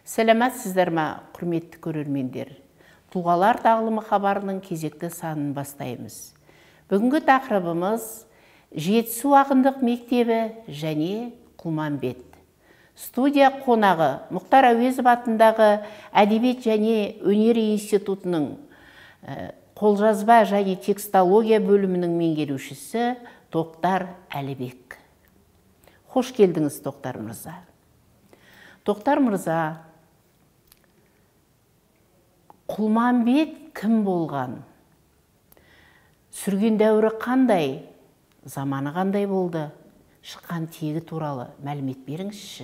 Сәлеметсіздер ме, құрметті көрермендер? Тұлғалар тағылымы хабарының кезекті санын бастаймыз. Бүгінгі тақырыбымыз Жетісу ақындық мектебі және Құлманбет. Студия қонағы Мұхтар Әуезов атындағы Әдебиет және өнер институтының қолжазба және текстология бөлімінің меңгерушісі Тоқтар Әлібек. Хош келдіңіз, Тоқтар мырза. Тоқтар мырза, Құлманбет кім болған? Сүрген дәуірі қандай? Заманы қандай болды? Шыққан тегі туралы мәлімет беріңізші.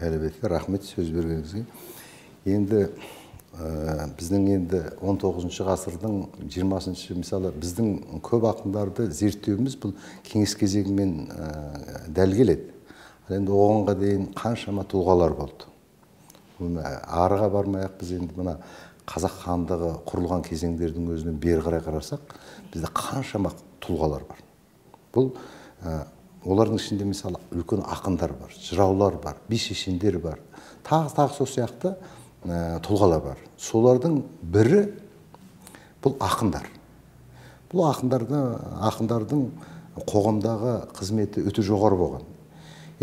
Әлбетте, рахмет сөз бергеніңізге. Енді біздің енді 19 ғасырдың 20-шы, мысалы, біздің көп ақындарды зерттеуіміз бұл кеңес кезеңімен дәл келеді. Ал енді оғанға дейін қаншама тұлғалар болды. Арыға бармай-ақ біз енді мына Қазақ хандығы құрылған кезеңдердің өзінен бері қарай қарасақ, бізде қаншама тұлғалар бар. Бұл олардың ішінде мысалы үлкен ақындар бар, жыраулар бар, би шешендер бар, тағы сол сияқты тұлғалар бар. Солардың бірі бұл ақындар. Бұл ақындардың қоғамдағы қызметі өте жоғары болған.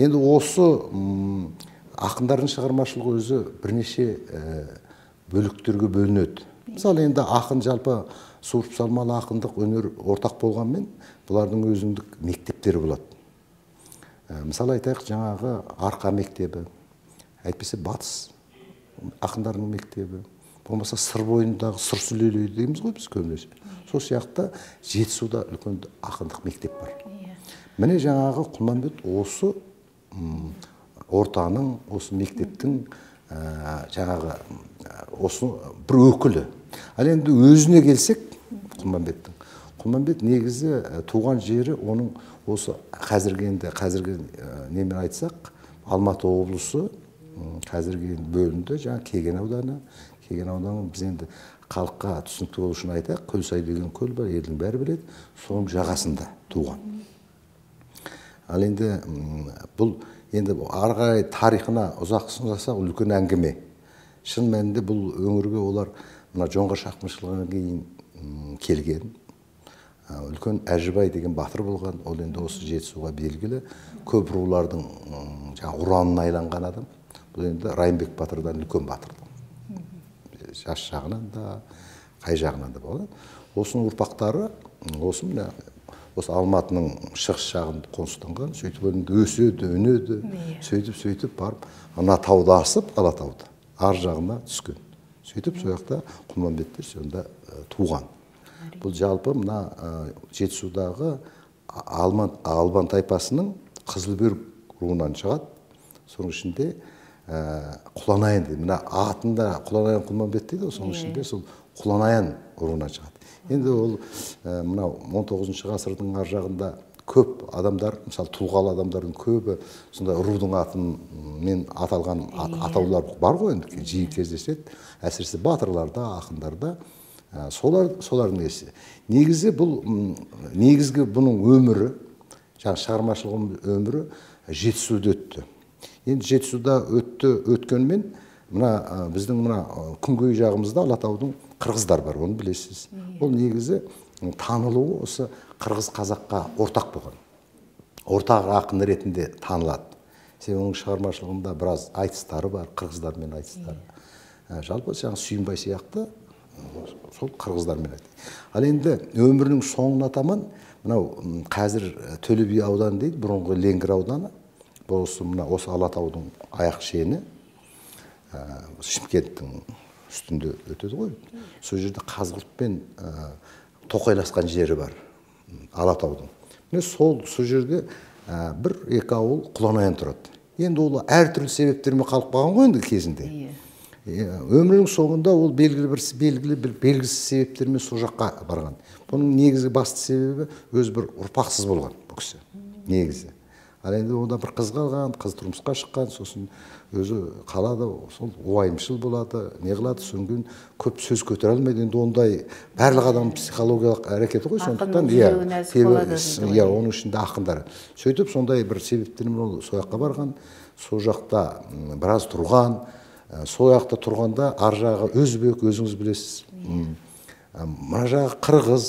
Енді осы ақындардың шығармашылығы өзі бірнеше бөліктерге бөлінеді. Мысалы, енді ақын жалпы суырып салмалы ақындық өнер ортақ болғанмен, бұлардың өзіндік мектептері болады. Мысалы айтайық, жаңағы Арқа мектебі, әйтпесе Батыс ақындарының мектебі, болмаса Сыр бойындағы Сыр сүлейлері дейміз ғой біз көбінесе. Сол сияқты Жетісуда үлкен ақындық мектеп бар. Міне жаңағы Құлманбет осы ортаның, осы мектептің жаңағы осы бір өкілі. Ал енді өзіне келсек, Құлманбеттің. Құлманбет негізі туған жері оның осы қазіргі енді қазіргі немен айтсақ, Алматы облысы қазіргі енді бөлінді, жаңа Кеген ауданы. Кеген ауданы біз енді халыққа түсінікті болу үшін айтайық, Көлсай деген көл бар, елдің бәрі біледі, соның жағасында туған. Ал енді бұл енді ары қарай тарихына ұзақ созсақ үлкен әңгіме. Шын мәнінде бұл өңірге олар мына Жоңғар шапқыншылығынан кейін келген. Үлкен Әжібай деген батыр болған, ол енді осы Жетісуға белгілі көп рулардың жаңа ұранына айланған адам. Бұл енді Райымбек батырдан үлкен батыр. Жас жағынан да, қай жағынан да болған. Осының ұрпақтары осы мына осы Алматының шығыс жағында қоныстанған, сөйтіп енді өседі, өнеді, сөйтіп барып ана тауды асып, Алатауды ар жағына түскен. Сөйтіп сол жақта Құлманбеттер сонда туған. Бұл жалпы мына Жетісудағы Албан тайпасының Қызылбөрік руынан шығады. Соның ішінде Құланаян дейді. Мына атында Құланаян Құлманбет дейді, соның ішінде сол Құланаян руынан шығады. Енді ол мынау 19 ғасырдың ар жағында көп адамдар, мысалы тұлғалы адамдардың көбі сондай рудың атымен аталған атаулар бар ғой, енді жиі кездеседі, әсіресе батырларда, ақындарда. Солардың несі. Негізі бұл негізгі бұның өмірі, жаңа шығармашылық өмірі Жетісуда өтті. Енді Жетісуда өтті, өткенмен мына біздің мына күнгей жағымызда Алатаудың қырғыздар бар, оны білесіз. Ол негізі танылуы осы қырғыз қазаққа ортақ болған. Ортақ ақын ретінде танылады. Себебі оның шығармашылығында біраз айтыстары бар, қырғыздармен айтыстары. Жалпы жаңа Сүйінбай сияқты сол қырғыздармен айтты. Ал енді өмірінің соңына таман мынау қазір Төле би ауданы дейді, бұрынғы Ленгір ауданы, бұл осы мына осы Алатаудың аяқ шені, Шымкенттің үстінде өтеді ғой. Сол жерде Қазығұртпен тоқайласқан жері бар Алатаудың. Міне сол жерде бір-екі ауыл Құланаян тұрады. Енді ол әртүрлі себептермен қалып қалған ғой енді кезінде. Өмірінің соңында ол белгілі бір белгісіз себептермен сол жаққа барған. Бұның негізгі басты себебі өз бір ұрпақсыз болған бұл кісі негізі. Ал енді онда бір қыз қалған, қыз тұрмысқа шыққан, сосын өзі қалады, сол уайымшыл болады, не қылады, содан кейін көп сөз көтере алмайды. Енді ондай барлық адам психологиялық әрекеті ғой, сондықтан иә, оның ішінде ақындар. Сөйтіп сондай бір себептермен ол сол жаққа барған, сол жақта біраз тұрған, Сол жақта тұрғанда ар жағы өзбек, өзіңіз білесіз, мына жағы қырғыз,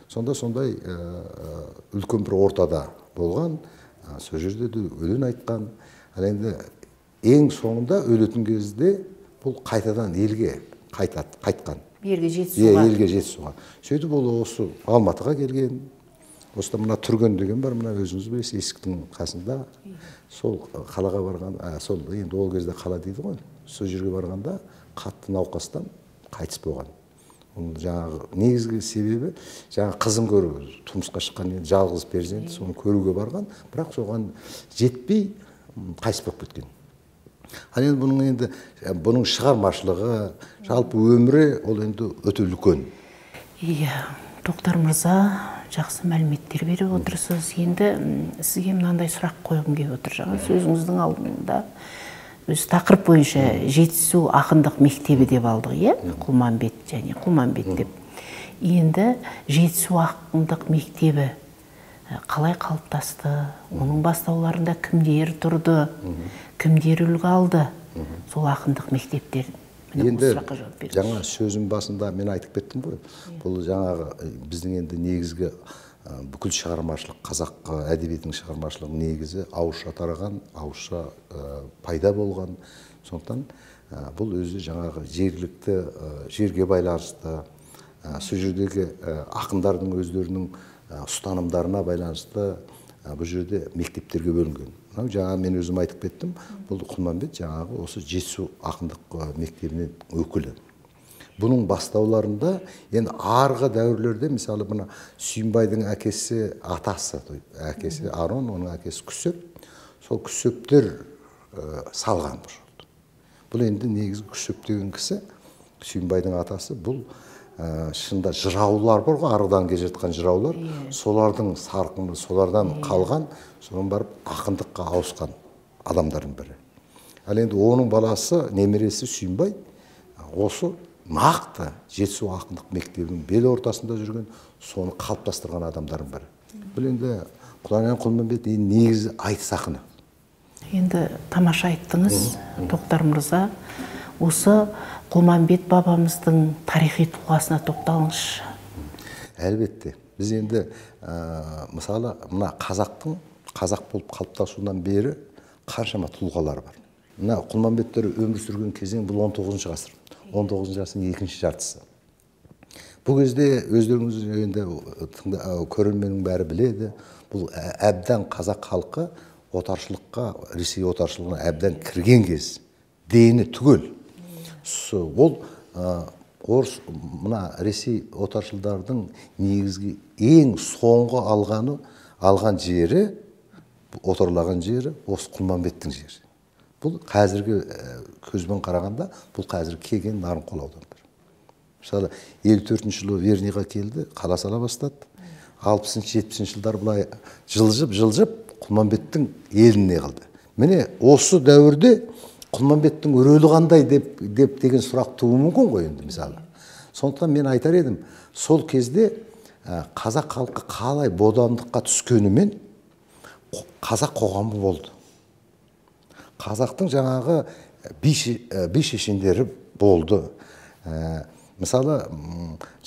сонда сондай үлкен бір ортада болған, сол жерде де өлең айтқан. Ал енді ең соңында өлетін кезде бұл қайтадан елге қайтқан. Елге Жетісуға. Елге Жетісуға. Сөйтіп ол осы Алматыға келген. Осыда мына Түрген деген бар, мына өзіңіз білесіз, есіктің қасында. Сол қалаға барған, сол енді ол кезде қала дейді ғой, сол жерге барғанда қатты науқастан қайтыс болған. Оның жаңағы негізгі себебі жаңағы қызын көру, тұрмысқа шыққан енді жалғыз перзент, соны көруге барған, бірақ соған жетпей қайтыс болып кеткен. Ал енді бұның шығармашылығы, жалпы өмірі ол енді өте үлкен. Иә, Тоқтар мырза, жақсы мәліметтер беріп отырсыз. Енді сізге мынандай сұрақ қойғым келіп отыр. Жаңа сөзіңіздің алдында өз тақырып бойынша Жетісу ақындық мектебі деп алдық, иә? Құлманбет және Құлманбет деп. Енді Жетісу ақындық мектебі қалай қалыптасты? Оның бастауларында кімдер тұрды? Кімдер үлгі алды? Сол ақындық мектептер. Енді жаңа сөзім басында мен айтып кеттім ғой. Бұл жаңағы біздің енді негізгі бүкіл шығармашылық, қазақ әдебиетінің шығармашылығының негізі ауызша тараған, ауызша пайда болған. Сондықтан бұл өзі жаңағы жергілікті жерге байланысты, сол жердегі ақындардың өздерінің ұстанымдарына байланысты бұл жерде мектептерге бөлінген. Жаңа мен өзім айтып кеттім, бұл Құлманбет жаңағы осы Жетісу ақындық мектебінің өкілі. Бұның бастауларында енді арғы дәуірлерде, мысалы мына Сүйінбайдың әкесі, атасы, әкесі Арон, оның әкесі Күсеп, сол Күсептер салған бұл жолды. Бұл енді негізгі Күсеп деген кісі, Сүйінбайдың атасы, бұл шында жыраулар бар ғой, арғыдан келе жатқан жыраулар, солардың сарқыны, солардан қалған, содан барып ақындыққа ауысқан адамдардың бірі. Ал енді оның баласы, немересі Сүйінбай, осы нақты Жетісу ақындық мектебінің бел ортасында жүрген, соны қалыптастырған адамдардың бірі. Бұл енді Құланаян Құлманбет негізі айтыс ақыны. Енді тамаша айттыңыз, Тоқтар мырза. Осы Құлманбет бабамыздың тарихи тұлғасына тоқталыңызшы. Әлбетте, біз енді мысалы мына қазақтың қазақ болып қалыптасуынан бері қаншама тұлғалар бар. Мына Құлманбеттер өмір сүрген кезең бұл 19 ғасыр. 19 ғасырдың екінші жартысы. Бұл кезде өздеріңіз енді көрерменнің бәрі біледі, бұл әбден қазақ халқы отаршылыққа, Ресей отаршылығына әбден кірген кез, дені түгел. Ол орыс, мына Ресей отаршылдардың негізгі ең соңғы алған жері, отарлаған жері осы Құлманбеттің жері. Бұл қазіргі көзбен қарағанда, бұл қазіргі Кеген, Нарынқол аудандары. Мысалы, 54 жылы Верныйға келді, қала сала бастады. 60-70 жылдар былай жылжып Құлманбеттің еліне қалды. Міне осы дәуірде Құлманбеттің рөлі қандай деп деген сұрақ тууы мүмкін ғой енді мысалы. Сондықтан мен айтар едім, сол кезде қазақ халқы қалай бодандыққа түскенімен қазақ қоғамы болды. Қазақтың жаңағы би шешендері болды. Мысалы,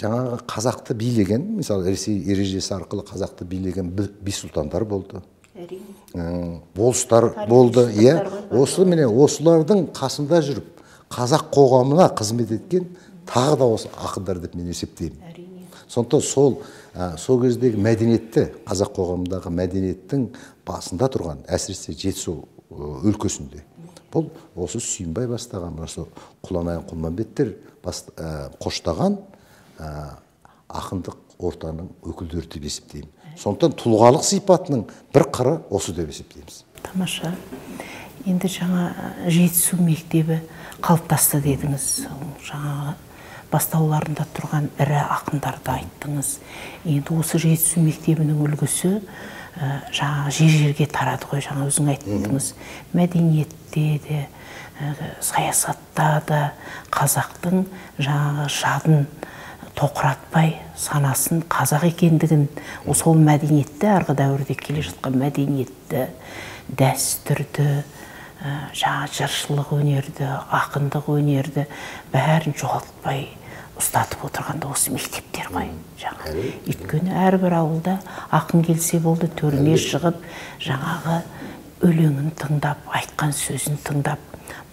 жаңағы қазақты билеген, мысалы Ресей ережесі арқылы қазақты билеген би сұлтандар болды. Болыстар болды, иә. Осы міне осылардың қасында жүріп, қазақ қоғамына қызмет еткен тағы да осы ақындар деп мен есептеймін. Сондықтан сол кездегі мәдениетті, қазақ қоғамындағы мәдениеттің басында тұрған, әсіресе Жетісу өлкесінде. Бұл осы Сүйінбай бастаған, осы Құланаян Құлманбеттер қоштаған ақындық ортаның өкілдері деп есептеймін. Сондықтан тұлғалық сипатының бір қыры осы деп есептейміз. Тамаша. Енді жаңа Жетісу мектебі қалыптасты дедіңіз. Жаңағы бастауларында тұрған ірі ақындарды айттыңыз. Енді осы Жетісу мектебінің үлгісі жаңағы жер-жерге тарады ғой, жаңа өзің айттыңыз. Мәдениетте де, саясатта да қазақтың жаңағы жадын тоқыратпай, санасын қазақ екендігін, сол мәдениетті, арғы дәуірде келе жатқан мәдениетті, дәстүрді, Жаңа жыршылық өнерді, ақындық өнерді бәрін жоғалтпай ұстатып отырғанда осы мектептер ғой. Жаңа. Өйткені әрбір ауылда ақын келсе болды, төріне шығып, жаңағы өлеңін тыңдап, айтқан сөзін тыңдап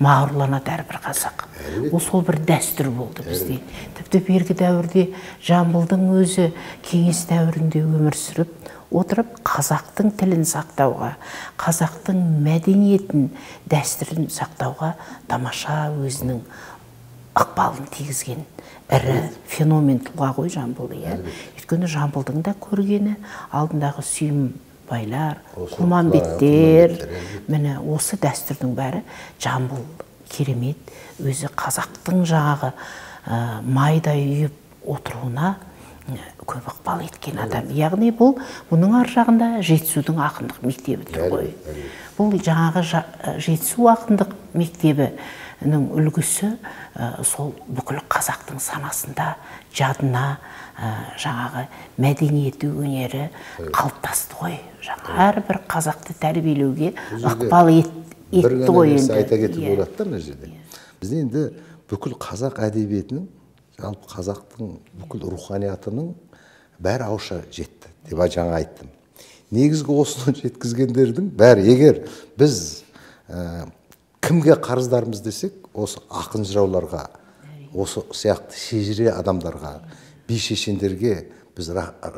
мағұрланады әрбір қазақ. Ол сол бір дәстүр болды бізде. Тіпті бергі дәуірде Жамбылдың өзі кеңес дәуірінде өмір сүріп отырып, қазақтың тілін сақтауға, қазақтың мәдениетін, дәстүрін сақтауға тамаша өзінің ықпалын тигізген ірі феномен тұлға ғой Жамбыл. Өйткені Жамбылдың да көргені алдындағы Сүйімбайлар, Құлмамбеттер, міне осы дәстүрдің бәрі Жамбыл керемет өзі қазақтың жаңағы майдай үйіп отыруына көп ықпал еткен адам. Яғни бұл бұның ар жағында Жетісудың ақындық мектебі тұр ғой. Бұл жаңағы Жетісу ақындық мектебінің үлгісі сол бүкіл қазақтың санасында, жадына жаңағы мәдениеті, өнері қалыптасты ғой. Жаңа әрбір қазақты тәрбиелеуге ықпал етті ғой енді. Айта кетуге болады да мына жерде. Бізде енді бүкіл қазақ әдебиетінің, жалпы қазақтың бүкіл руханиятының бәрі ауызша жетті деп жаңа айттым. Негізгі осыны жеткізгендердің бәрі, егер біз кімге қарыздармыз десек, осы ақын жырауларға, осы сияқты шежіре адамдарға, би шешендерге біз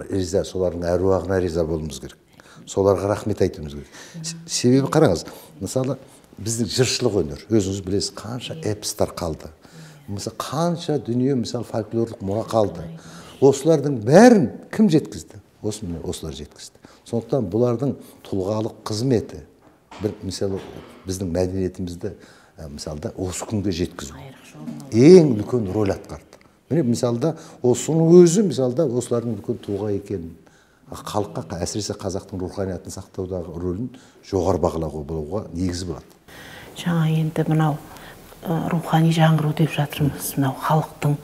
риза, солардың әруағына риза болуымыз керек. Соларға рахмет айтуымыз керек. Себебі қараңыз, мысалы біздің жыршылық өнер, өзіңіз білесіз, қанша эпостар қалды. Мысалы, қанша дүние, мысалы, фольклорлық мұра қалды. Осылардың бәрін кім жеткізді? Осы міне осылар жеткізді. Сондықтан бұлардың тұлғалық қызметі, бір мысалы, біздің мәдениетімізді мысалы осы күнге жеткізу ең үлкен рөл атқарды. Міне мысалы осының өзі мысалы осылардың үлкен тұлға екенін, халыққа, әсіресе қазақтың руханиятын сақтаудағы рөлін жоғары бағалауға болуға негіз болады. Жаңа енді мынау рухани жаңғыру деп жатырмыз. Мынау халықтың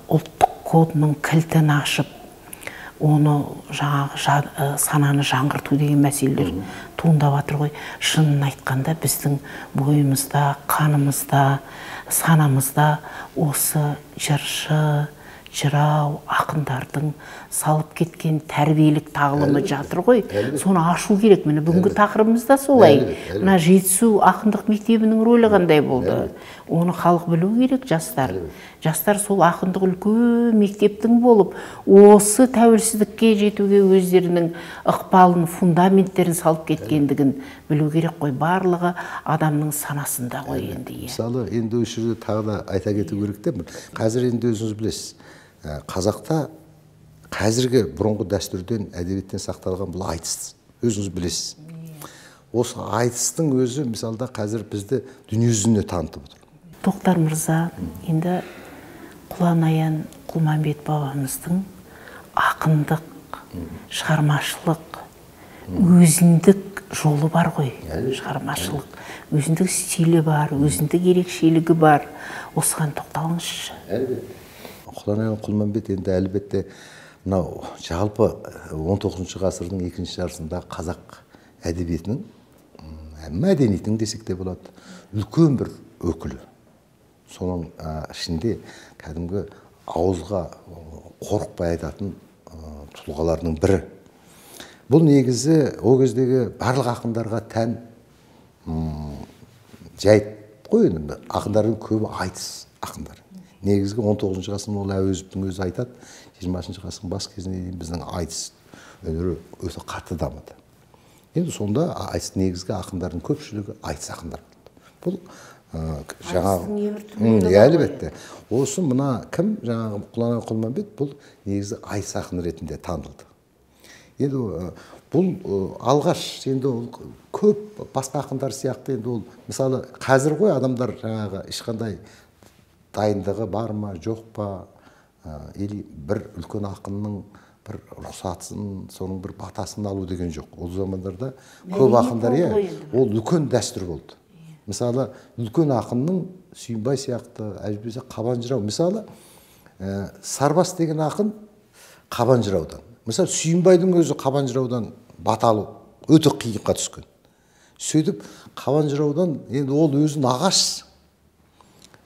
ұлттық кодының кілтін ашып, оны жаңағы сананы жаңғырту деген мәселелер туындап жатыр ғой. Шынын айтқанда біздің бойымызда, қанымызда, санамызда осы жыршы, жырау, ақындардың салып кеткен тәрбиелік тағылымы жатыр ғой. Соны ашу керек. Міне бүгінгі тақырыбымыз да солай. Мына Жетісу ақындық мектебінің рөлі қандай болды? Оны халық білу керек, жастар. Жастар сол ақындық үлкен мектептің болып, осы тәуелсіздікке жетуге өздерінің ықпалын, фундаменттерін салып кеткендігін білу керек қой. Барлығы адамның санасында ғой енді. Мысалы, енді осы жерде тағы да айта кету керек те, қазір енді өзіңіз білесіз, қазақта қазіргі бұрынғы дәстүрден, әдебиеттен сақталған бұл айтыс, өзіңіз білесіз. Осы айтыстың өзі мысалда қазір бізді дүниежүзіне танытып отыр. Тоқтар мырза, енді Құланаян Құлмамбет бабамыздың ақындық, шығармашылық, өзіндік жолы бар ғой. Шығармашылық, өзіндік стилі бар, өзіндік ерекшелігі бар. Осыған тоқталыңызшы. Әлбетте. Құланаян Құлмамбет енді әлбетте мынау жалпы 19 ғасырдың екінші жартысында қазақ әдебиетінің, мәдениетінің десек те болады, үлкен бір өкілі. Соның ішінде кәдімгі ауызға қорықпай айтатын тұлғаларының бірі. Бұл негізі ол кездегі барлық ақындарға тән жайт қой енді. Ақындардың көбі айтыс ақындар. Негізгі 19 ғасырдың ол Әуезовтің өзі айтады, 20 ғасырдың бас кезіне дейін біздің айтыс өнері өте қатты дамыды. Енді сонда айтыс негізгі ақындардың көпшілігі айтыс ақындар болды. Бұл жаңағы әлбетте. Осы мына кім жаңағы Құланай Құлмамбет бұл негізі айтыс ақын ретінде танылды. Енді бұл алғаш енді ол көп басқа ақындар сияқты енді ол мысалы қазір ғой адамдар жаңағы ешқандай дайындығы бар ма, жоқ па, или бір үлкен ақынның бір рұқсатын, соның бір батасын алу деген жоқ. Ол замандарда көп ақындар, ол үлкен дәстүр болды. Мысалы, үлкен ақынның Сүйінбай сияқты, әжбесе Қабан жырау. Мысалы, Сарбас деген ақын Қабан жыраудан. Мысалы, Сүйінбайдың өзі Қабан жыраудан бата алу өте қиынға түскен. Сөйтіп Қабан жыраудан енді ол өзі нағаш,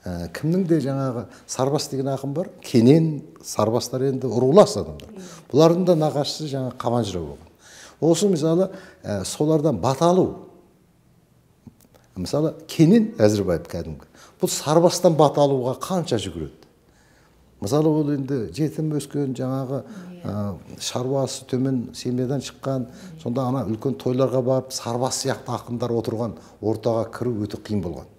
кімнің де жаңағы Сарбас деген ақын бар, Кенен, Сарбастар енді рулас адамдар. Бұлардың да нағашысы жаңа Қабан жырау болған. Осы мысалы солардан бата алу. Мысалы Кенен Әзірбаев кәдімгі. Бұл Сарбастан бата алуға қанша жүгіреді. Мысалы ол енді жетім өскен, жаңағы шаруасы төмен семьядан шыққан, сонда ана үлкен тойларға барып Сарбас сияқты ақындар отырған ортаға кіру өте қиын болған.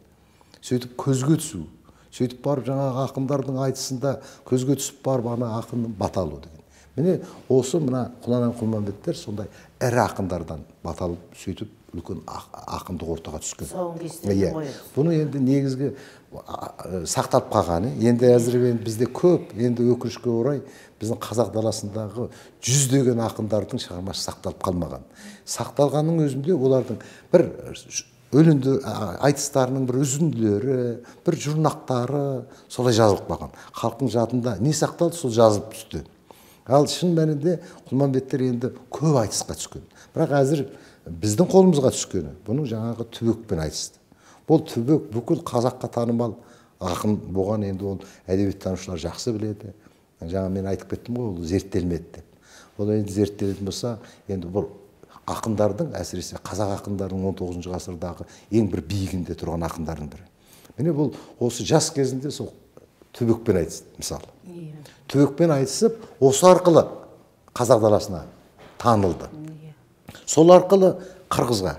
Сөйтіп көзге түсу, сөйтіп барып жаңағы ақындардың айтысында көзге түсіп барып ана ақынның бата алу деген. Міне осы мына Құланай Құлманбеттер сондай ірі ақындардан бата алып, сөйтіп үлкен ақындық ортаға түскен. Бұны енді негізгі сақталып қалғаны. Енді әзір енді бізде көп, енді өкінішке орай біздің қазақ даласындағы жүздеген ақындардың шығармасы сақталып қалмаған. Сақталғанның өзінде олардың бір өлеңді айтыстарының бір үзінділері, бір жұрнақтары солай жазылып қалған. Халықтың жадында не сақталды, сол жазылып түсті. Ал шын мәнінде Құлманбеттер енді көп айтысқа түскен. Бірақ әзір біздің қолымызға түскені бұның жаңағы Түбекпен айтысты. Бұл Түбек бүкіл қазаққа танымал ақын болған, енді ол әдебиеттанушылар жақсы біледі. Жаңа мен айтып кеттім ғой, ол зерттелмеді деп. Ол енді зерттелетін болса, енді бұл ақындардың, әсіресе қазақ ақындарының 19 ғасырдағы ең бір биігінде тұрған ақындардың бірі. Міне бұл осы жас кезінде сол Түбекпен айтысты, мысалы. Түбекпен айтысып, осы арқылы қазақ даласына танылды. Сол арқылы қырғызға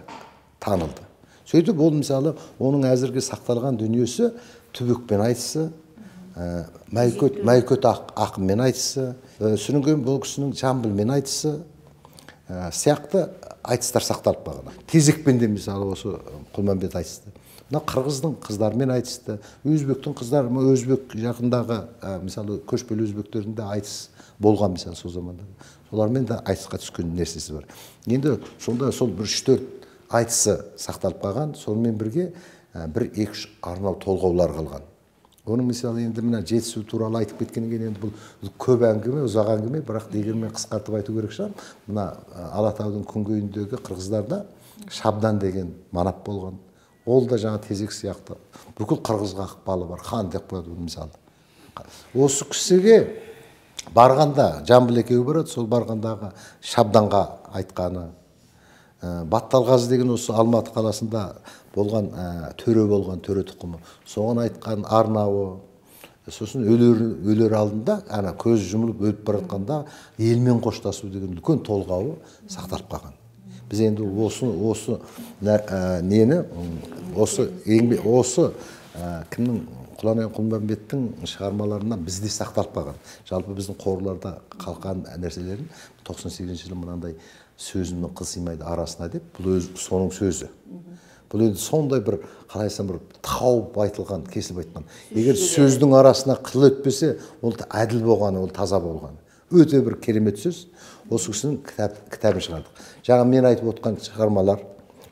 танылды. Сөйтіп ол мысалы оның әзірге сақталған дүниесі Түбекпен айтысы, Мәйкөт ақынмен айтысы, Сүрінген бұл кісінің Жамбылмен айтысы сияқты айтыстар сақталып қалған. Тезекпен де мысалы осы Құлманбет айтысты. Мына қырғыздың қыздарымен айтысты, өзбектің қыздары, өзбек жақындағы мысалы көшпелі өзбектердің де айтыс болған мысалы сол заманда. Солармен де айтысқа түскен нәрсесі бар. Енді сонда сол бір 3-4 айтысы сақталып қалған, сонымен бірге бір 2-3 арнау толғаулар қалған. Оның мысалы енді мына Жетісу туралы айтып кеткеннен кейін енді бұл көп әңгіме, ұзақ әңгіме, бірақ дегенмен қысқартып айту керек шығар. Мына Алатаудың күнгейіндегі қырғыздарда Шабдан деген манап болған. Ол да жаңа Тезек сияқты бүкіл қырғызға ықпалы бар, хан деп қояды оны мысалы. Осы кісіге барғанда Жамбыл екеуі барады, сол барғандағы Шабданға айтқаны, Батталғазы деген осы Алматы қаласында болған төре болған, төре тұқымы, соған айтқан арнауы, сосын өлер алдында ана көз жұмылып өліп бара жатқанда елмен қоштасу деген үлкен толғауы сақталып қалған. Біз енді осы нені, осы еңбек, осы кімнің Құланай Құлманбеттің шығармаларынан бізде сақталып қалған. Жалпы біздің қорларда қалқан нәрселерін 98 жылы мынандай сөзімнің қыл сыймайды арасына деп, бұл өз соның сөзі. Бұл енді сондай бір, қалай айтсам, бір тауып айтылған, кесіліп айтқан. Егер сөздің арасына қыл өтпесе, ол әділ болғаны, ол таза болғаны. Өте бір керемет сөз. Осы кісінің кітабын шығардық. Жаңа мен айтып отқан шығармалар,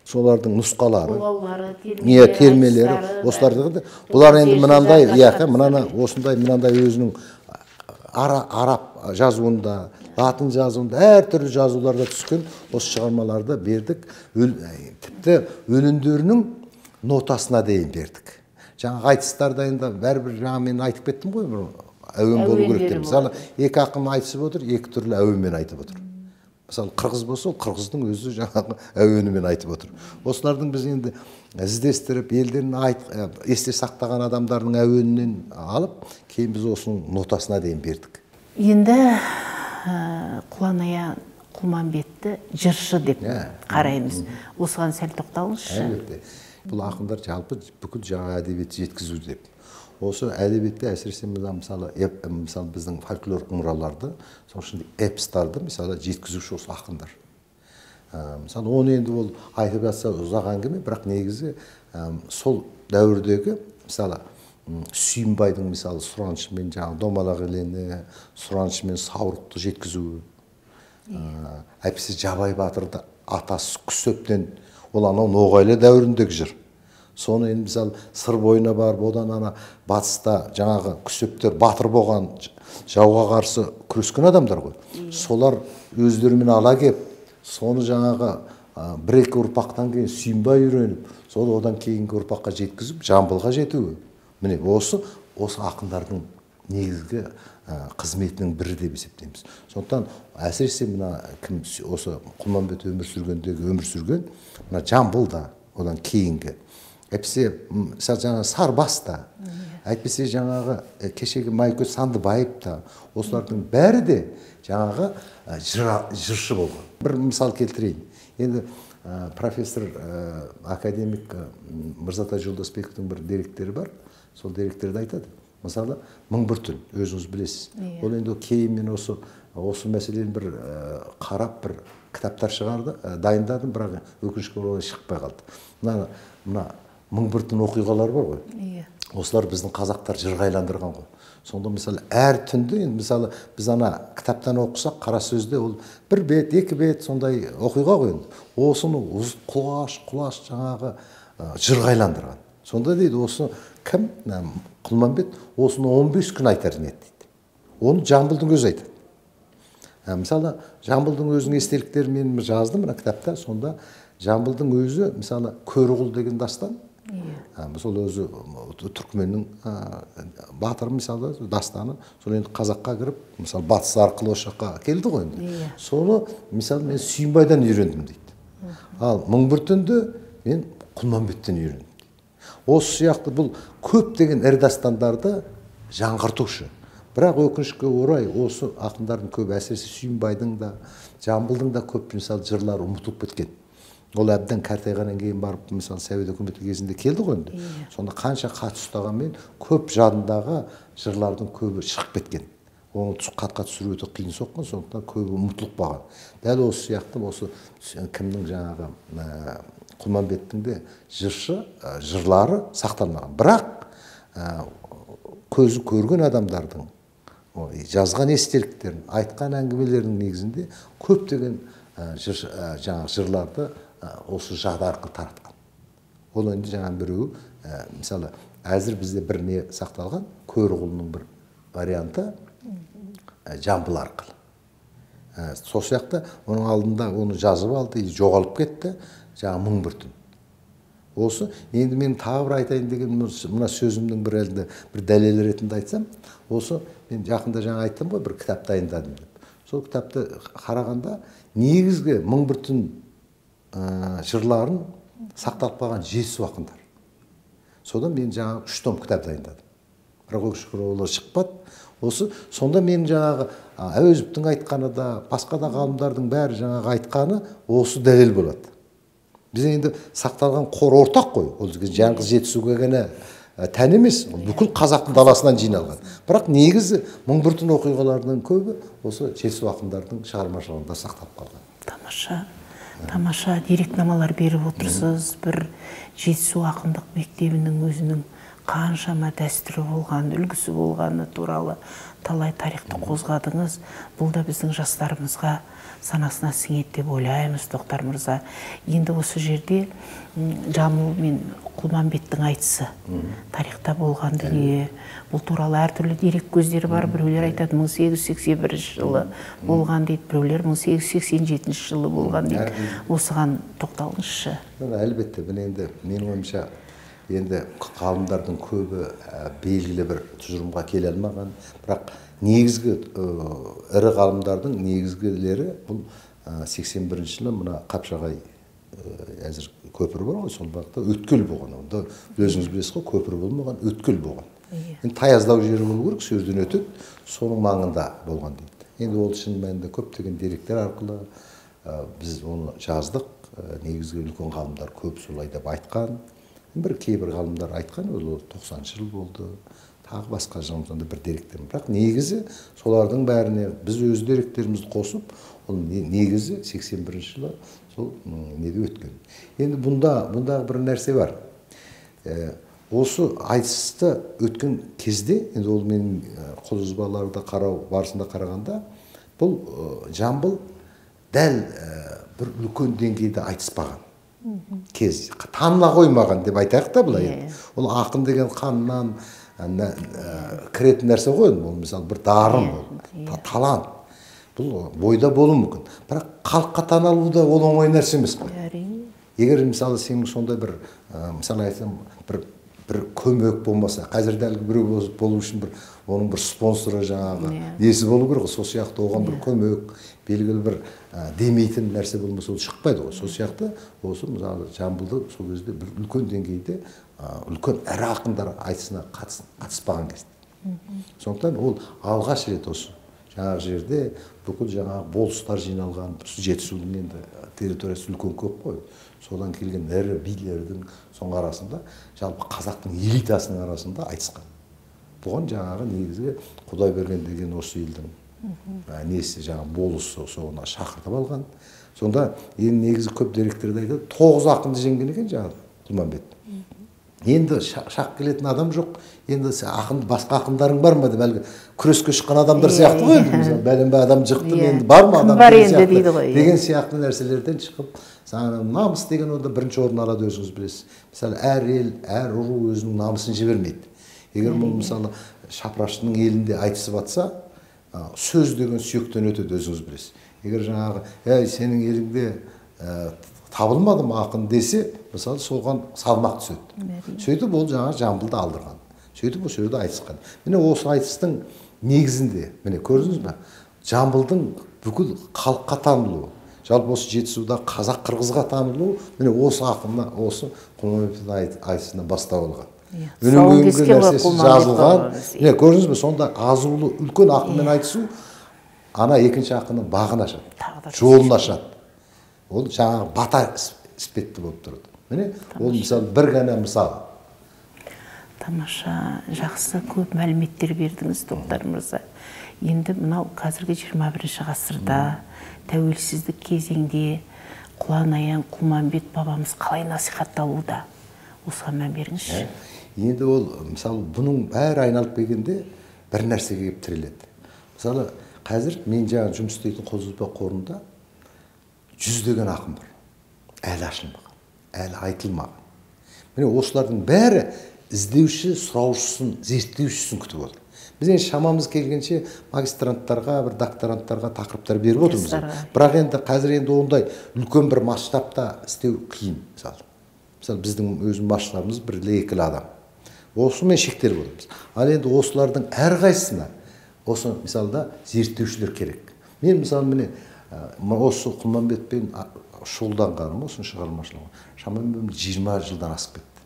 солардың нұсқалары, термелері, осыларды. Бұлар енді мынандай, мынаны осындай мынандай өзінің араб жазуында, латын жазуында, әртүрлі жазуларда түскен осы шығармаларды бердік. Тіпті өлеңдерінің нотасына дейін бердік. Жаңа айтыстарда енді бәрібір жаңа мен айтып кеттім ғой, бір әуен болу керек деп. Мысалы, екі ақын айтысып отыр, екі түрлі әуенмен айтып отыр. Мысалы, қырғыз болса, ол қырғыздың өзі жаңағы әуенімен айтып отыр. Осылардың біз енді іздестіріп, елдерін есте сақтаған адамдардың әуенінен алып, кейін біз осының нотасына дейін бердік. Енді Құланай Құлманбетті жыршы деп қараймыз. Осыған сәл тоқталыңызшы. Әлбетте. Бұл ақындар жалпы бүкіл жаңа әдебиетті жеткізу деп. Осы әдебиетте әсіресе мысалы, біздің фольклор мұраларды, сол үшін эпостарды мысалы жеткізуші осы ақындар. Мысалы, оны енді ол айтып жатса ұзақ әңгіме, бірақ негізі сол дәуірдегі мысалы Сүйінбайдың мысалы сұраншымен жаңағы Домалақ елені, сұраншымен Саурықты жеткізуі, әйтпесе Жабай батырды атасы Күсептен, ол анау Ноғайлы дәуіріндегі жыр. Соны енді мысалы Сыр бойына барып, одан ана батыста жаңағы Күсептер батыр болған, жауға қарсы күрескен адамдар ғой. Солар өздерімен ала кеп, соны жаңағы бір екі ұрпақтан кейін Сүйінбай үйреніп, сол одан кейінгі ұрпаққа жеткізіп, Жамбылға жетуі. Міне осы ақындардың негізгі қызметінің бірі деп есептейміз. Сондықтан әсіресе мына кім осы Құлманбет өмір сүргендегі өмір сүрген мына Жамбыл да одан кейінгі. Әйтпесе жаңағы Сарбас та, әйтпесе жаңағы кешегі Майкөз Сандыбаев та, осылардың бәрі де жаңағы жыршы болған. Бір мысал келтірейін. Енді профессор, академик Мырзатай Жолдасбековтің бір деректері бар. Сол деректерді айтады. Мысалы, 1001 түн, өзіңіз білесіз. Ол енді кейін мен осы мәселені бір қарап, бір кітаптар шығарды, дайындадым, бірақ өкінішке орай шықпай қалды. Мына 1001 түн оқиғалар бар ғой. Осылар біздің қазақтар жырға айландырған ғой. Сонда мысалы әр түнде, енді мысалы біз ана кітаптан оқысақ, қара сөзде ол бір бет, екі бет сондай оқиға ғой енді. Осыны құлаш, құлаш жаңағы жырға айландырған. Сонда дейді, осы кім? Құлманбет осыны 15 күн айтар еді дейді. Оны Жамбылдың өзі айтады. Мысалы, Жамбылдың өзінің естеліктерін мен жаздым мына кітапта. Сонда Жамбылдың өзі, мысалы, Көрұғыл деген дастан, мысалы өзі түркменнің батыры, мысалы, дастаны, сол енді қазаққа кіріп, мысалы, батыс арқылы осы жаққа келді ғой енді. Соны, мысалы, мен Сүйінбайдан үйрендім дейді. Ал 1001 түнді мен Құлманбеттен үйрендім. Осы сияқты бұл көптеген ірі дастандарды жаңғыртушы. Бірақ өкінішке орай осы ақындардың көбі, әсіресе Сүйінбайдың да, Жамбылдың да көп, мысалы, жырлары ұмытылып кеткен. Ол әбден қартайғаннан кейін барып, мысалы, Совет үкіметі кезінде келді ғой енді. Сонда қанша хат ұстағанмен көп жадындағы жырлардың көбі шығып кеткен. Оны хатқа түсіру өте қиын соққан, сондықтан көбі ұмытылып қалған. Дәл осы сияқты осы кімнің жаңағы Құлманбеттің де жыршы жырлары сақталмаған. Бірақ көзі көрген адамдардың жазған естеліктерін, айтқан әңгімелерінің негізінде көптеген жаңағы жырларды осы жады арқылы таратқан. Ол енді жаңа біреуі, мысалы, әзір бізде бір не сақталған, Көрұғылының бір варианты Жамбыл арқылы. Сол сияқты оның алдында оны жазып алды, жоғалып кетті, жаңа 1001 түн. Осы енді мен тағы бір айтайын деген мына сөзімнің бір әлде бір дәлел ретінде айтсам, осы мен жақында жаңа айттым ғой, бір кітап дайындадым деп. Сол кітапты қарағанда негізгі 1001 түн жырларын сақталып қалған Жетісу ақындары. Содан мен жаңа 3 том кітап дайындадым. Бірақ өкінішке орай олар шықпады. Осы сонда мен жаңағы Әуезовтің айтқаны да, басқа да ғалымдардың бәрі жаңағы айтқаны осы дәлел болады. Біз енді сақталған қор ортақ қой. Ол жалғыз Жетісуға ғана тән емес, бүкіл қазақтың даласынан жиналған. Бірақ негізі 1001 түн оқиғаларының көбі осы Жетісу ақындардың шығармашылығында сақталып қалған. Тамаша, тамаша дерекнамалар беріп отырсыз. Бір Жетісу ақындық мектебінің өзінің қаншама дәстүрі болған, үлгісі болғаны туралы талай тарихты қозғадыңыз. Бұл да біздің жастарымызға санасына сіңеді деп ойлаймыз, Тоқтар мырза. Енді осы жерде Жамбыл мен Құлманбеттің айтысы, тарихта болған дүние, бұл туралы әртүрлі дерек көздері бар. Біреулер айтады 1881 жылы болған дейді, біреулер 1887 жылы болған дейді. Осыған тоқталыңызшы. Әлбетте, бұл енді менің ойымша, енді ғалымдардың көбі белгілі бір тұжырымға келе алмаған, бірақ негізгі ірі ғалымдардың негізгілері бұл 81 жылы мына Қапшағай әзір көпір бар ғой, сол бағытта өткел болған. Онда өзіңіз білесіз ғой, көпір болмаған, өткел болған. Енді таяздау жері болу керек, сол жерден өтеді, соның маңында болған дейді. Енді ол шын мәнінде көптеген деректер арқылы біз оны жаздық. Негізгі үлкен ғалымдар көп солай деп айтқан. Бір кейбір ғалымдар айтқан, ол 90 жыл болды, тағы басқа жылдарда бір деректер. Бірақ негізі солардың бәріне біз өз деректерімізді қосып, ол негізі 81 жылы сол неде өткен. Енді бұндағы бір нәрсе бар. Осы айтысты өткен кезде, енді ол менің қолжазбаларды қарау барысында қарағанда, бұл Жамбыл дәл бір үлкен деңгейде айтыспаған кез, таныла қоймаған деп айтайық та былай енді. Ол ақын деген қаннан кіретін нәрсе ғой, ол мысалы бір дарын, ол талант. Бұл бойда болуы мүмкін. Бірақ халыққа танылу да ол оңай нәрсе емес қой. Әрине. Егер мысалы сенің сондай бір, мысалы айтсам, бір көмек болмаса, қазірде әлгі біреу болу үшін бір оның бір спонсоры жаңағы несі болу керек қой. Сол сияқты оған бір көмек, белгілі бір демейтін нәрсе болмаса ол шықпайды ғой. Сол сияқты осы мысалы Жамбылды сол кезде бір үлкен деңгейде үлкен ірі ақындар айтысына қатыспаған кезде. Сондықтан ол алғаш рет осы жаңағы жерде бүкіл жаңағы болыстар жиналған, Жетісудың енді территориясы үлкен көп қой. Содан келген ірі билердің соның арасында, жалпы қазақтың элитасының арасында айтысқан. Бұған жаңағы негізгі Құдайберген деген осы елдің несі жаңағы болысы соны шақыртып алған. Сонда енді негізі көп деректерде айтады, 9 ақынды жеңген екен жаңағы Құлманбет. Енді шақ келетін адам жоқ. Енді ақын, басқа ақындарың бар ма деп әлгі күреске шыққан адамдар сияқты ғой енді. Мысалы, бәленбай адам жықтым, енді бар ма адам бар енді дейді ғой. Деген сияқты нәрселерден шығып, намыс деген онда бірінші орын алады, өзіңіз білесіз. Мысалы, әр ел, әр ру өзінің намысын жібермейді. Егер бұл мысалы Шапыраштының елінде айтысып атса, сөз деген сүйектен өтеді, өзіңіз білесіз. Егер жаңағы, әй, сенің еліңде табылмады ма ақын десе, мысалы, соған салмақ түседі. Сөйтіп ол жаңа Жамбылды алдырған. Сөйтіп осы жерде айтысқан. Міне осы айтыстың негізінде, міне көрдіңіз бе, Жамбылдың бүкіл халыққа танылуы, жалпы осы Жетісуда қазақ қырғызға танылуы, міне осы ақынна, осы Құлманбеттің айтысына бастау алған. Өнім нәрсесі жазылған. Міне көрдіңіз бе, сонда азулы үлкен ақынмен айтысу, ана екінші ақынның бағын ашады, жолын ашады. Ол жаңағы бата іспетті болып тұрады. Міне, ол мысалы бір ғана мысал. Тамаша, жақсы көп мәліметтер бердіңіз, Тоқтар мырза. Енді мынау қазіргі 21-ші ғасырда, тәуелсіздік кезеңде Құлан Аян Құлманбет бабамыз қалай насихатталуда? Осыған мән беріңізші. Енді ол, мысалы, бұның бәрі айналып келгенде бір нәрсеге келіп тіреледі. Мысалы, қазір мен жаңа жұмыс істейтін Қолжазба қорында жүздеген ақын бар. Әлі ашылмаған, әлі айтылмаған. Міне осылардың бәрі іздеуші, сұраушысын, зерттеушісін күтіп отыр. Біз енді шамамыз келгенше магистранттарға, бір докторанттарға тақырыптар беріп отырмыз. Бірақ енді қазір енді ондай үлкен бір масштабта істеу қиын, мысалы. Мысалы, біздің өзіміз масштабымыз бір-екілі адам. Осымен шектеліп отырмыз. Ал енді осылардың әрқайсысына осы мысалда зерттеушілер керек. Мен мысалы міне осы Құлманбетпен шұғылданғаным, осының шығармашылығы шамамен 20 жылдан асып кетті.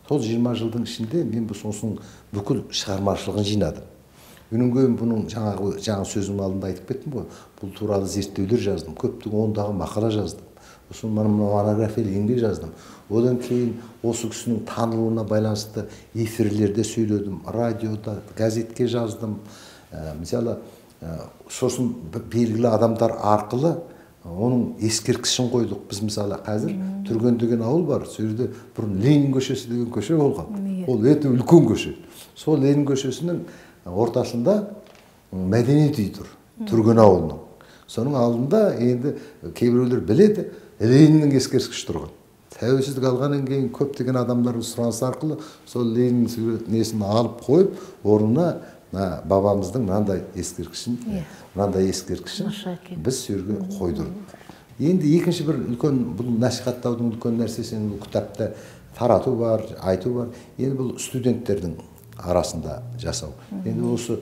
Сол 20 жылдың ішінде мен осының бүкіл шығармашылығын жинадым. Өнен кейін бұның жаңа сөзім алдында айтып кеттім ғой, бұл туралы зерттеулер жаздым, көптеген ондаған мақала жаздым, сосын монографиялық еңбек жаздым. Одан кейін осы кісінің танылуына байланысты эфирлерде сөйледім, радиода, газетке жаздым. Мысалы, сосын белгілі адамдар арқылы оның ескерткішін қойдық. Біз мысалы қазір Түрген деген ауыл бар, сол жерде бұрын Ленин көшесі деген көше болған. Ол өте үлкен көше. Сол Ленин көшесінің ортасында мәдениет үйі тұр, Түрген ауылының. Соның алдында енді кейбіреулер біледі, Лениннің ескерткіші тұрған. Тәуелсіздік алғаннан кейін көптеген адамдардың сұранысы арқылы сол Лениннің несін алып қойып, орнына бабамыздың мынандай ескерткішін, мынандай ескерткішін біз жерге қойдырдық. Енді екінші бір үлкен бұл насихаттаудың үлкен нәрсесі, бұл кітапты тарату бар, айту бар. Енді бұл студенттердің арасында жасау. Енді осы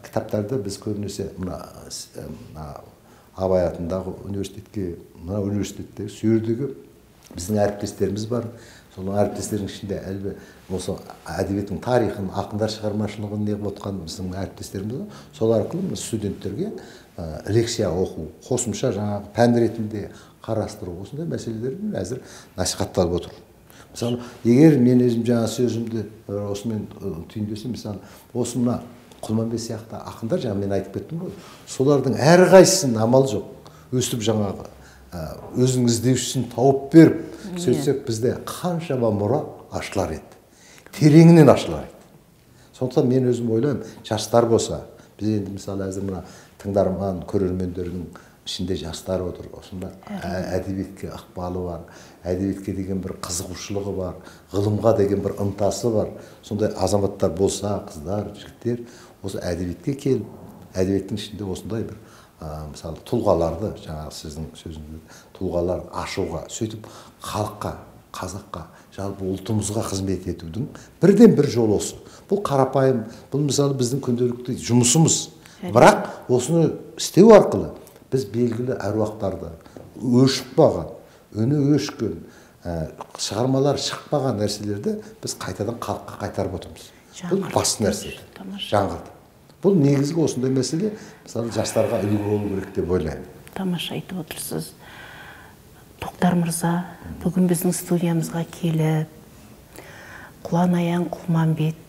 кітаптарды біз көбінесе мына Абай атындағы университетке, мына университеттегі, сол жердегі біздің әріптестеріміз бар. Сол әріптестердің ішінде әлбе осы әдебиеттің тарихын, ақындар шығармашылығын неғып отқан біздің әріптестеріміз бар. Сол арқылы студенттерге лекция оқу, қосымша жаңағы пән ретінде қарастыру, осындай мәселелер әзір насихатталып отыр. Мысалы, егер мен өзім жаңа сөзімді осымен түйіндесем, мысалы, осы мына Құлманбет сияқты ақындар, жаңа мен айтып кеттім ғой, солардың әрқайсысының амал жоқ, өстіп жаңағы өзінің іздеушісін тауып беріп, сөйтсек бізде қаншама мұра ашылар еді, тереңінен ашылар еді. Сондықтан мен өзім ойлаймын, жастар болса, біз енді мысалы әзір мына тыңдарман көрермендердің ішінде жастар отыр, осында әдебиетке ықпалы бар, әдебиетке деген бір қызығушылығы бар, ғылымға деген бір ынтасы бар. Сондай азаматтар болса, қыздар, жігіттер осы әдебиетке келіп, әдебиеттің ішінде осындай бір Мысалы, тұлғаларды, жаңағы сіздің сөзіңізде, тұлғаларды ашуға, сөйтіп халыққа, қазаққа, жалпы ұлтымызға қызмет етудің бірден бір жолы осы. Бұл қарапайым, бұл мысалы біздің күнделікті жұмысымыз. Бірақ осыны істеу арқылы біз белгілі әруақтарды өшіп қалған, үні өшкен, шығармалар шықпаған нәрселерді біз қайтадан халыққа қайтарып отырмыз. Бұл басты нәрсе. Жаңғыртып. Бұл негізгі осындай мәселе, мысалы, жастарға үлгі болу керек деп ойлаймын. Тамаша айтып отырсыз. Тоқтар мырза, бүгін біздің студиямызға келіп, Құлан-Аян Құлманбет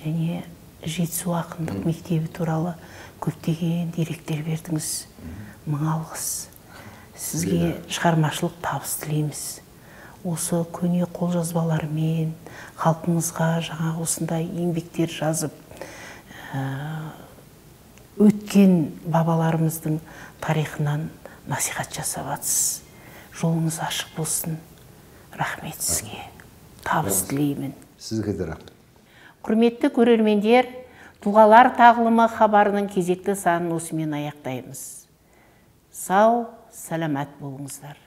және Жетісу ақындық мектебі туралы көптеген деректер бердіңіз. Мың алғыс. Сізге шығармашылық табыс тілейміз. Осы көне қолжазбалармен халқымызға жаңа осындай еңбектер жазып, өткен бабаларымыздың тарихынан насихат жасап жатсыз. Жолыңыз ашық болсын. Рахмет сізге. Табыс тілеймін. Сізге де рахмет. Құрметті көрермендер, Тұлғалар тағылымы хабарының кезекті санын осымен аяқтаймыз. Сау, саламат болыңыздар.